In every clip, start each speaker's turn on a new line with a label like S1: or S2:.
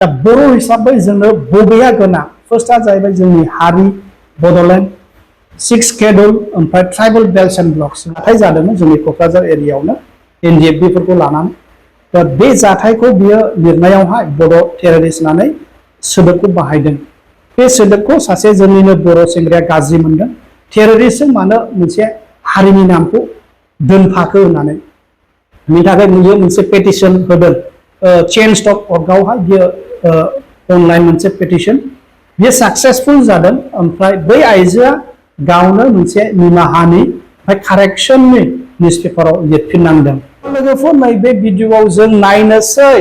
S1: दा बर' हिसाबै जोंनो बबेया गोनां फार्स्टआ जाहैबाय जोंनि हारि बड'लेण्ड 6 शेड्युल ओमफ्राय ट्राइबल बेल्ट्स एंड ब्लक्स जाथाय जादोंमोन जोंनि क'क्राझार एरियायावनो NDFB-फोरखौ लानानै दा बे जाथायखौ बियो लिरनायावहाय बर' टेररिस्ट होननानै सोदोबखौ बाहायदों बे सोदोबखौ सासे जोंनिनो बर' सेंग्राया गाज्रि मोनदों टेररिस्टजों मानो मोनसे हारिनि नामखौ दोनफाखो होननानै बिनि थाखाय बियो मोनसे पेटिशन होदों change.org-आवहाय बियो अनलाइन मोनसे पेटिशन बियो सक्सेसफुल जादों ओमफ्राय बै आइजोआ गावनो मोनसे निमाहानि ओमफ्राय कारेक्शननि निउसपेपाराव लिरफिननांदों लोगोफोर नैबे भिडिअआव जों नायनोसै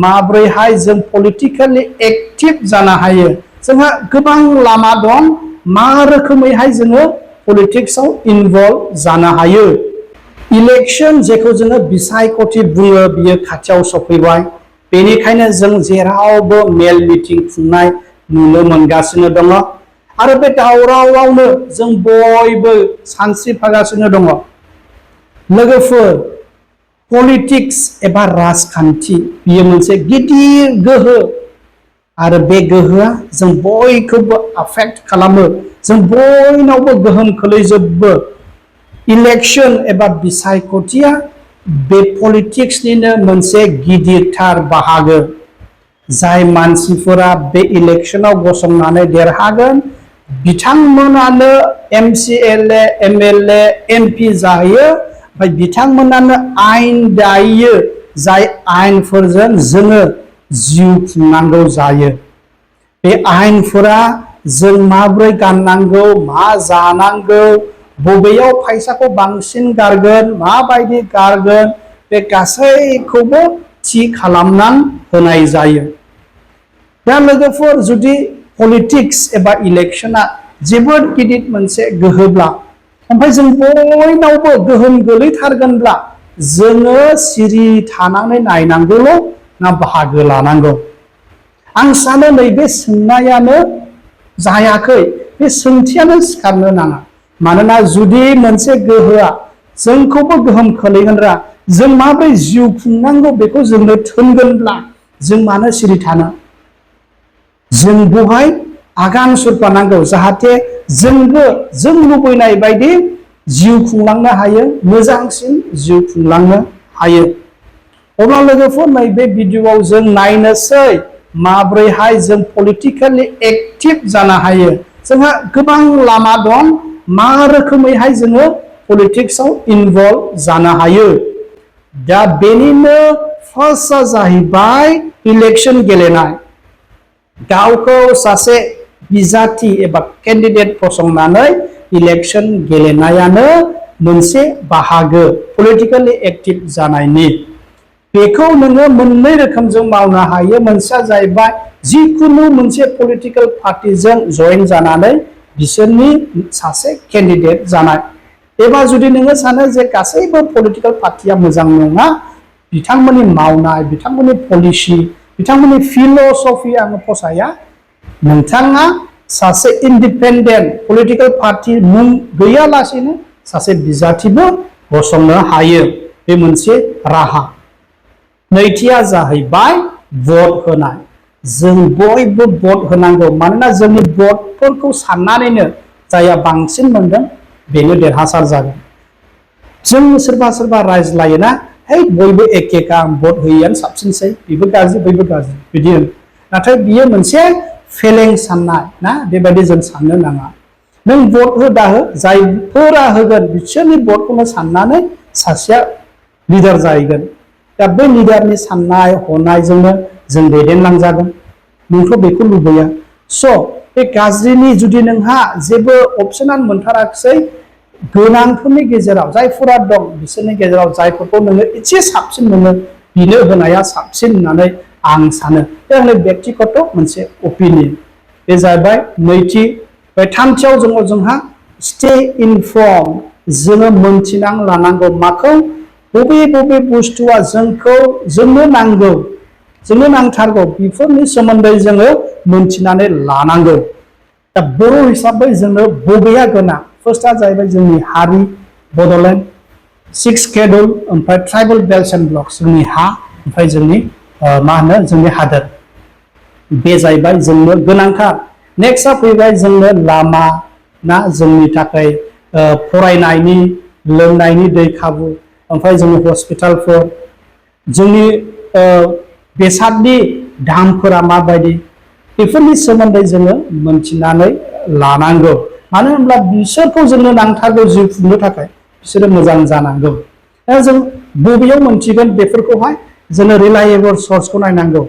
S1: माब्रैहाय जों पलिटिकेलि एक्टिभ जानो हायो जोंहा गोबां लामा दं मा रोखोमैहाय जोङो पलिटिक्सआव इनभल्व जानो हायो इलेक्शन जेखौ जोङो बिसायख'थि बुङो बियो खाथियाव सफैबाय बेनिखायनो जों जेरावबो मेल मिटिं खुंनाय नुनो मोनगासिनो दङ आरो बे दावरावआवनो जों बयबो सानस्रिफागासिनो दङ लोगोफोर पलिटिक्स एबा राजखान्थि बियो मोनसे गिदिर गोहो आरो बे गोहोआ जों बयखौबो आफेक्ट खालामो जों बयनावबो गोहोम खोलैजोबो इलेक्शन एबा बिसायख'थिया बे पलिटिक्सनिनो मोनसे गिदिरथार बाहागो जाय मानसिफोरा बे इलेक्शनाव गसंनानै देरहागोन बिथांमोनानो MCLA MLA MP जाहैयो ओमफ्राय बिथांमोनानो आयेन दायो जाय आयेनफोरजों जोङो जिउ खुंनांगौ जायो बे आयेनफोरा जों माबोरै गाननांगौ मा जानांगौ बबेयाव फैसाखौ बांसिन गारगोन माबायदि गारगोन बे गासैखौबो थि खालामनानै होनाय जायो दा लोगोफोर जुदि पलिटिक्स एबा इलेक्शना जोबोद गिदिर मोनसे गोहोब्ला ओमफ्राय जों बयनावबो गोहोम गोलैथारगोनब्ला जोङो सिरि थानानै नायनांगौल' ना बाहागो लानांगौ आं सानो नैबे सोंनायानो जायाखै बे सोंथियानो सिखारनो नाङा मानोना जुदि मोनसे गोहोआ जोंखौबो गोहोम खोलैगोनब्ला जों माबोरै जिउ खुंनांगौ बेखौ जोंनो थोनगोनब्ला जों मानो सिरि थानो जों बेवहाय आगान सुरफानांगौ जाहाथे जोंबो जों लुबैनाय बायदि जिउ खुंलांनो हायो मोजांसिन जिउ खुंलांनो हायो अब्ला लोगोफोर नैबे भिडिअआव जों नायनोसै माब्रैहाय जों पलिटिकेलि एक्टिभ जानो हायो जोंहा गोबां लामा दं मा रोखोमैहाय जोङो पलिटिक्सआव इनभल्व जानो हायो दा बेनिनो फार्स्टआ जाहैबाय इलेक्शन गेलेनाय गावखौ सासे बिजाथि एबा केन्डिडेट फसंनानै इलेक्शन गेलेनायानो मोनसे बाहागो पलिटिकेलि एक्टिभ जानायनि बेखौ नोङो मोननै रोखोमजों मावनो हायो मोनसेया जाहैबाय जिखुनु मोनसे पलिटिकल पार्टिजों जइन जानानै बिसोरनि सासे केन्डिडेट जानाय एबा जुदि नोङो सानो जे गासैबो पलिटिकल पार्टिया मोजां नङा बिथांमोननि मावनाय बिथांमोननि पलिसि बिथांमोननि फिल'सफि आङो फसाया नोंथाङा सासे इन्डिपेन्डेन्ट पलिटिकल पार्टि मुं गैयालासेनो सासे बिजाथिबो गसंनो हायो बे मोनसे राहा नैथिया जाहैबाय भट होनाय जों बयबो भट होनांगौ मानोना जोंनि भटफोरखौ साननानैनो जायहा बांसिन मोनदों बेनो देरहासार जागोन जों सोरबा सोरबा रायज्लायोना है बयबो एखेखा आं भट होयैआनो साबसिनसै बेबो गाज्रि बैबो गाज्रि बिदि नाथाय बियो मोनसे फेलें साननाय ना बेबायदि जों साननो नाङा नों भट होदा हो जायफोरा होगोन बिसोरनि भटखौनो साननानै सासेया लिडार जाहैगोन दा बै लिडारनि साननाय हनायजोंनो जों दैदेनलांजागोन नोंथ' बेखौ लुबैया स' बे गाज्रिनि जुदि नोंहा जेबो अपसनानो मोनथाराखिसै गोनांफोरनि गेजेराव जायफोरा दं बिसोरनि गेजेराव जायफोरखौ नोङो एसे साबसिन मोनो बिनो होनाया साबसिन होननानै आं सानो बे आंनि बेक्तिगत मोनसे अपिनियन बे जाहैबाय नैथि बे थामथियाव जोंहा स्टे इनफर्म जोङो मोनथिनां लानांगौ माखौ बबे बबे बुस्थुआ जोंनो नांगौ जोंनो नांथारगौ बेफोरनि सोमोन्दै जोङो मोनथिनानै लानांगौ दा बर' हिसाबै जोंनो बबेया गोनां फार्स्टआ जाहैबाय जोंनि हारि बड'लेण्ड 6 शेड्युल ओमफ्राय ट्राइबल बेल्ट्स एंड ब्लक्स जोंनि हा ओमफ्राय जोंनि मा होनो जोंनि हादोर बे जाहैबाय जोंनो गोनांथार। नेक्स्टआ फैबाय जोंनो लामा ना जोंनि थाखाय फरायनायनि लोंनायनि दै खाबु, ओमफ्राय जोंनि हस्पिटालफोर, जोंनि बेसादनि दामफोरा माबायदि, बेफोरनि सोमोन्दै जोङो मोनथिनानै लानांगौ। मानो होनब्ला बिसोरखौ जोंनो नांथारगौ जिउ खुंनो थाखाय, बिसोरो मोजां जानांगौ। दा जों बबेयाव मोनथिगोन बेफोरखौहाय जोङो रिलायेबल सर्सखौ नायनांगौ।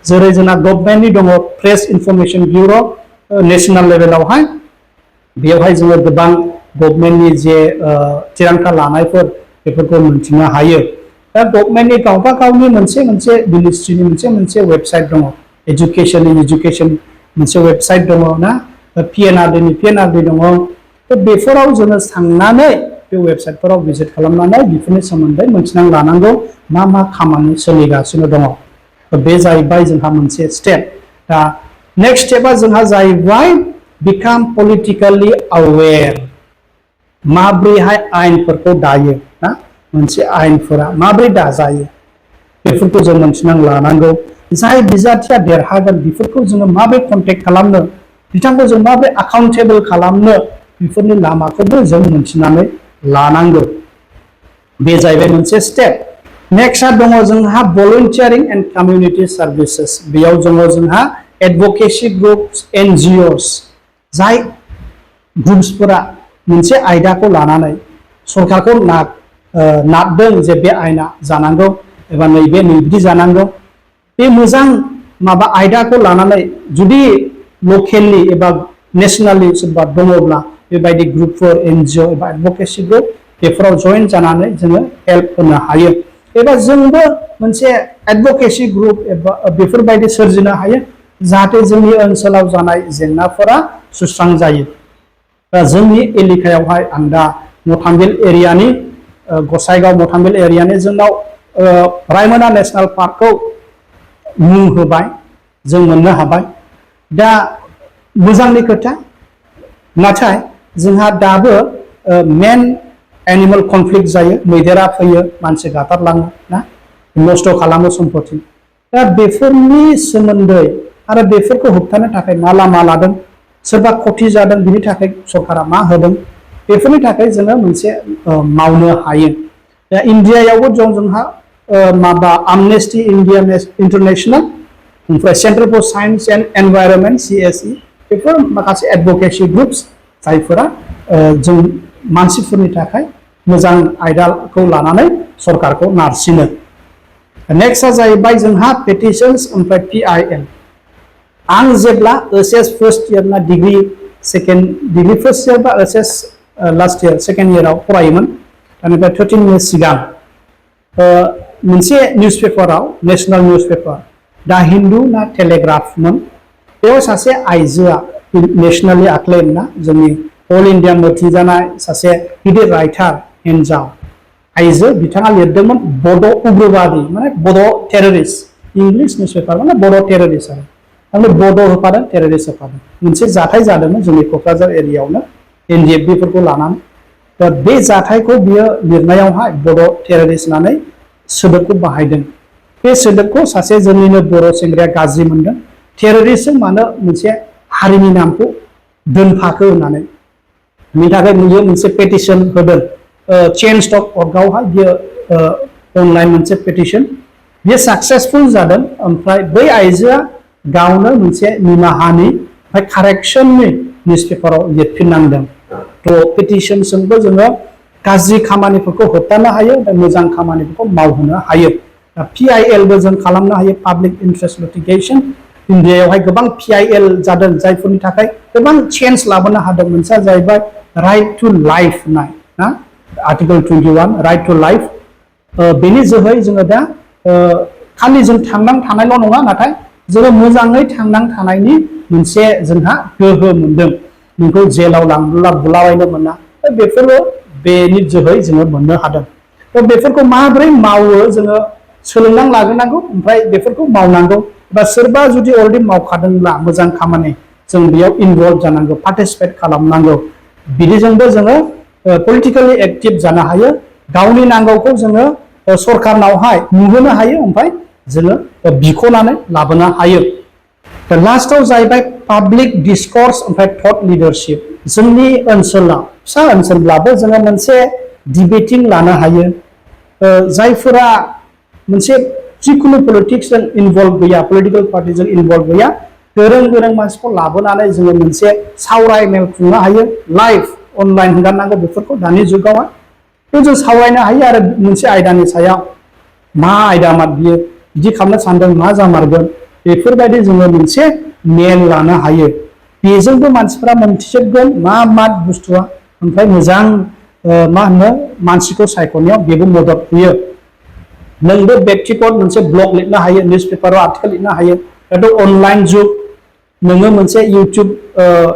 S1: जेरै जोंना गभर्नमेन्टनि दङ प्रेस इनफरमेशन बिउर' नेशनेल लेभेलावहाय, बेवहाय जोङो गोबां गभर्नमेन्टनि जे थिरांथा लानायफोर बेफोरखौ मोनथिनो हायो। दा गभर्नमेन्टनि गावबा गावनि मोनसे मिनिस्ट्रिनि मोनसे वेबसाइट दङ, एजुकेशन मोनसे वेबसाइट दङ ना, पिएनआरडि दङ। बेफोराव जोङो थांनानै बे वेबसाइटफोराव भिजिट खालामनानै बेफोरनि सोमोन्दै मोनथिनानै लानांगौ मा खामानि सोलिगासिनो दङ। बे जाहैबाय जोंहा मोनसे स्टेप। दा नेक्स्ट स्टेपआ जोंहा जाहैबाय बिकाम पलिटिकेलि अवेर। माब्रैहाय आयेनफोरखौ दायो ना, मोनसे आयेनफोरा माब्रै दाजायो बेफोरखौ जों मोनथिनानै लानांगौ। जाय बिजाथिया देरहागोन बेफोरखौ जोङो माब्रै कन्टेक्ट खालामनो, बिथांखौ जों माब्रै एकाउन्टेबल खालामनो, बेफोरनि लामाखौबो जों मोनथिनानै लानांगौ। बे जाहैबाय मोनसे स्टेप। नेक्स्टआ दङ जोंहा भलुन्टियारिं एन्ड कमिउनिटि सार्भिसेस। बेयाव दङ जोंहा एडभकेसि ग्रुप्स, NGOs, जाय ग्रुप्सफोरा मोनसे आयदाखौ लानानै सरकारखौ नारदों जे बे आयेना जानांगौ एबा नैबिदि जानांगौ। बे मोजां माबा आयदाखौ लानानै जुदि लकेलि एबा नेसनेलि सोरबा दङब्ला बेबायदि ग्रुपफोर, NGO एबा एडभकेसि ग्रुप बेफोराव जइन जानानै जोङो हेल्प होनो हायो। एबा जोंबो मोनसे एडभकेसि ग्रुप एबा बेफोरबायदि सोरजिनो हायो जाहाथे जोंनि ओनसोलाव जानाय जेंनाफोरा सुस्रां जायो। जोंनि एलेकायावहाय आं दा मथामबिल एरियानि गसाइगाव मथामबिल एरियानि जोंनाव रायमना नेसनेल पार्कखौ मुं होबाय, जों मोननो हाबाय। दा मोजांनि खोथा, नाथाय जोंहा दाबो मेन एनिमेल कनफ्लिक्ट जायो। मैदेरा फैयो, मानसि गाथारलाङो ना, नस्थ' खालामो सम्पति। दा बेफोरनि सोमोन्दै आरो बेफोरखौ होबथानो थाखाय मा लामा लादों, सोरबा खथि जादों बिनि थाखाय सरकारा मा होदों, बेफोरनि थाखाय जोङो मोनसे मावनो हायो। दा इन्डियायावबो जोंहा माबा आमनेस्टी इन्टारनेशनेल, ओमफ्राय centre for science and environment CSE, बेफोर माखासे एडभकेसि ग्रुप्स जायफोरा जों मानसिफोरनि थाखाय मोजां आयदाखौ लानानै सरकारखौ नारसिनो। नेक्स्टआ जाहैबाय जोंहा पेटिशन्स ओमफ्राय PIL। आं जेब्ला HS फर्स्ट इयार ना डिग्री फर्स्ट इयार बा HS लास्ट इयार सेकेन्ड इयाराव फरायोमोन, बेनिफ्राय 13 इयार्स सिगां मोनसे निउस पेपाराव, नेशनेल निउस पेपार दा हिन्दु ना टेलिग्राफमोन, बेयाव सासे आइजोआ नेशनेलि आक्लेम ना, जोंनि अल इन्डिया मिथिजानाय सासे गिदिर राइटार हिन्जाव आइजो, बिथाङा लिरदोंमोन बड' उग्रबादि माने बड' टेररिस्ट, इंलिश निउस पेपार माने बड' टेररिस्ट आरो आंनो बड' होफादों, टेररिस्ट होफादों। मोनसे जाथाय जादोंमोन जोंनि क'क्राझार एरियायावनो NDFB-फोरखौ लानानै। दा बे जाथायखौ बियो लिरनायावहाय बड' टेररिस्ट होननानै सोदोबखौ बाहायदों। बे सोदोबखौ सासे जोंनिनो बर' सेंग्राया गाज्रि मोनदों। टेररिस्टजों मानो मोनसे हारिनि नामखौ दोनफाखो होननानै, बिनि थाखाय बियो मोनसे पेटिशन होदों change.org-आवहाय बियो अनलाइन मोनसे पेटिशन, बियो साक्सेसफुल जादों। ओमफ्राय बै आइजोआ गावनो मोनसे निमाहानि ओमफ्राय कारेक्सननि निउस पेपाराव लिरफिननांदों। थ' पेटिशनजोंबो जोङो गाज्रि खामानिफोरखौ होबथानो हायो, मोजां खामानिफोरखौ मावहोनो हायो। दा PIL-बो जों खालामनो हायो, पाब्लिक इन्ट्रेस्ट लिटिगेशन। इन्डियायावहाय गोबां PIL जादों जायफोरनि थाखाय गोबां चेन्ज लाबोनो हादों। मोनसेया जाहैबाय राइट टु लाइफ होननाय ना, आर्टिकल 21 राइट टु लाइफ। बेनि जोहै जोङो दा खालि जों थांनानै थानायल' नङा, नाथाय जोङो मोजाङै थांनानै थानायनि मोनसे जोंहा गोहो मोनदों। नोंखौ जेलाव लांब्ला बुलाबायनो मोना, बेफोरो बेनि जोहै जोङो मोननो हादों। थ' बेफोरखौ माबोरै मावो जोङो सोलोंनानै लाग्रोनांगौ, ओमफ्राय बेफोरखौ मावनांगौ। बा सोरबा जुदि अलरेडि मावखादोंब्ला मोजां खामानि, जों बेयाव इनभल्भ जानांगौ, पार्टिसिपेट खालामनांगौ। बिदिजोंबो जोङो पलिटिकेलि एक्टिभ जानो हायो, गावनि नांगौखौ जोङो सरकारनावहाय नुहोनो हायो, ओमफ्राय जोङो बिख'नानै लाबोनो हायो। थ' लास्टआव जाहैबाय पाब्लिक डिस्कर्स ओमफ्राय थट लिडारशिप जोंनि ओनसोलाव फिसा ओनसोलब्लाबो जोङो मोनसे डिबेटिं लानो हायो जायफोरा मोनसे जिखुनु पलिटिक्सजों इनभल्व गैया पलिटिकल पार्टिजों इनभल्व गैया गोरों मानसिखौ लाबोनानै जोङो मोनसे सावरायमेल खुंनो हायो लाइभ अनलाइन हगारनांगौ बेफोरखौ दानि जुगावहाय जों सावरायनो हायो आरो मोनसे आयदानि सायाव मा आयदा मा बियो बिदि खालामनो सानदों मा जामारगोन बेफोरबायदि जोङो मोनसे मेल लानो हायो बेजोंबो मानसिफ्रा मोनथिजोबगोन मा बुस्थुआ ओमफ्राय मोजां मा होनो मानसिखौ सायख'नायाव बेबो मदद होयो नोंबो व्यक्तिगत मोनसे ब्लग लिरनो हायो निउस पेपाराव आर्टिकेल लिरनो हायो दाथ' अनलाइन जुग नोङो मोनसे इउटुब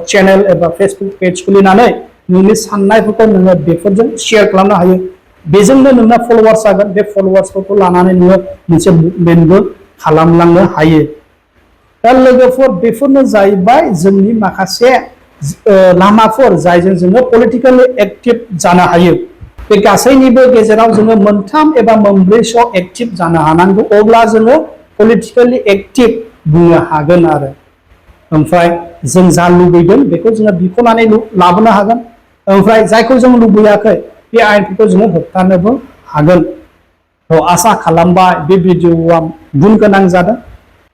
S1: चेनेल एबा फेसबुक पेज खुलिनानै नोंनि साननायफोरखौ नोङो बेफोरजों शेयार खालामनो हायो बेजोंनो नोंना फलोवार्स जागोन बे फलोवार्सफोरखौ लानानै नोङो मोनसे मुभमेन्टबो खालामलांनो हायो दा लोगोफोर बेफोरनो जाहैबाय जोंनि माखासे लामाफोर जायजों जोङो पलिटिकेलि एक्टिभ जानो हायो बे गासैनिबो गेजेराव जोङो मोनथाम एबा मोनब्रैसो एक्टिभ जानो हानांगौ अब्ला जोङो पलिटिकेलि एक्टिभ बुंनो हागोन आरो ओमफ्राय जों जा लुबैदों बेखौ जोङो बिख'नानै लाबोनो हागोन ओमफ्राय जायखौ जों लुबैयाखै बे आयेनफोरखौ जोङो होबथानोबो हागोन आसा खालामबाय बे भिडिअआ गुन गोनां जादों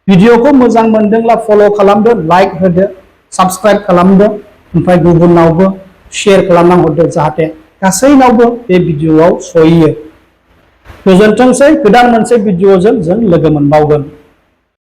S1: भिडिअखौ मोजां मोनदोंब्ला फल' खालामदो लाइक होदो साबस्क्राइब खालामदो ओमफ्राय गुबुनावबो शेयार खालामना हरदो जाहाथे गासैनावबो बे भिडिअआव सहैयो गोजोनथोंसै गोदान मोनसे भिडिअजों जों लोगो मोनबावगोन